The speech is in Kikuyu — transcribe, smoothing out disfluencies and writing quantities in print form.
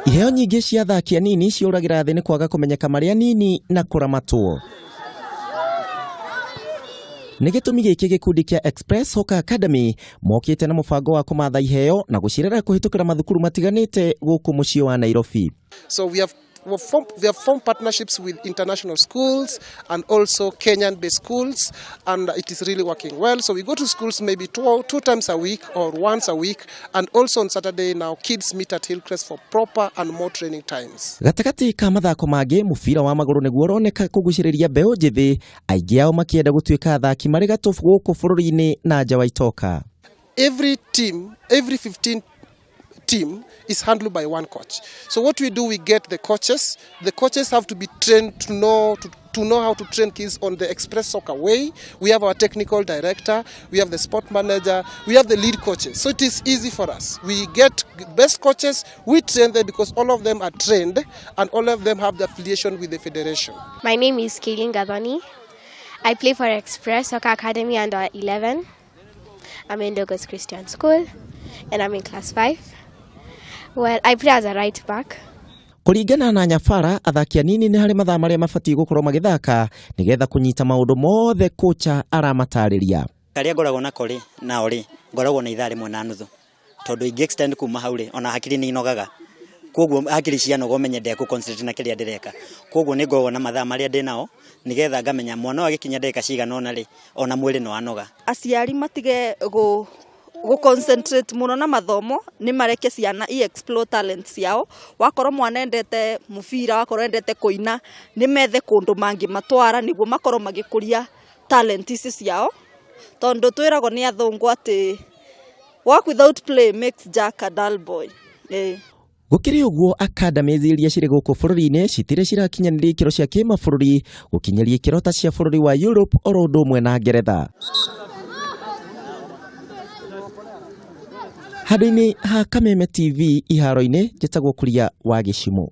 Iheo nyingĩ cia athaki anini ciũragĩra thĩ nĩ kwaga kũmenyeka marĩ anini na kũramatwo. Nĩ gĩtũmi gĩkĩ gĩkundi kĩa Express Soccer Academy mokĩte na mũbango wa kũmatha iheo na gũcirera kũhĩtũkĩra mathukuru matiganĩte gũkũ mũciĩ wa Nairobi. So we have formed partnerships with international schools and also Kenyan-based schools, and it is really working well. So we go to schools maybe two times a week or once a week, and also on Saturday now kids meet at Hillcrest for proper and more training times. Gatagatĩ ka mathako mangĩ, mũbira wa magũrũ nĩguo ũroneka kũgucĩrĩria mbeũ njĩthĩ, aingĩ ao makĩenda gũtuĩka athaki marĩ gatũ gũkũ bũrũri-inĩ na nja wa itoka. Every team, every 15 team is handled by one coach. So what we do, we get the coaches. The coaches have to be trained to know how to train kids on the Express Soccer way. We have our technical director, we have the sport manager, we have the lead coaches. So it is easy for us. We get best coaches, we train them because all of them are trained and all of them have the affiliation with the federation. My name is Kaylin Gadoni. I play for Express Soccer Academy under 11. I'm in Dogos Christian School and I'm in class 5. Well, I play as a right back. Kũringana na Nyabara, athaki anini nĩ harĩ mathaa marĩa mabatiĩ gũkorwo magĩthaka nĩgetha kũnyita maũndũ mothe kocha aramatarĩria. Karĩa ngoragwo nako rĩ, nao rĩ, ngoragwo na ithaa rĩmwe na nuthu, tondũ ingĩ extend kuma hau rĩ, ona hakiri nĩ inogaga. Koguo hakiri cianoga ũmenye ndekũ concentrate na kĩrĩa ndĩreka. Koguo nĩ ngoragwo na mathaa marĩa ndĩ nao nĩgetha ngamenya mwana ũyũ agĩkinya ndagĩka cigana ũna rĩ, ona mwĩrĩ nĩ wanoga. Aciari matige gu concentrate muno na mathomo, ni mareke ciana i explore talents ciao. Wakorwo mwana endete mubira, wakorwo endete kuina, ni methe kundu mangi matwara niguo makorwo magikuria talent ici ciao, tondu twiragwo ni athungu ati work without play makes Jack a dull boy. Gũkĩrĩ ũguo, academies iria cirĩ gũkũ bũrũri-inĩ citirĩ cirakinyanĩria ikĩro cia kĩmabũrũri gũkinyĩria ikĩro ta cia bũrũri wa Europe oro ũndũ ũmwe na Ngeretha. Handũ-inĩ ha Kameme TV iharo-inĩ, njĩtagwo Kuria wa Gĩcimũ.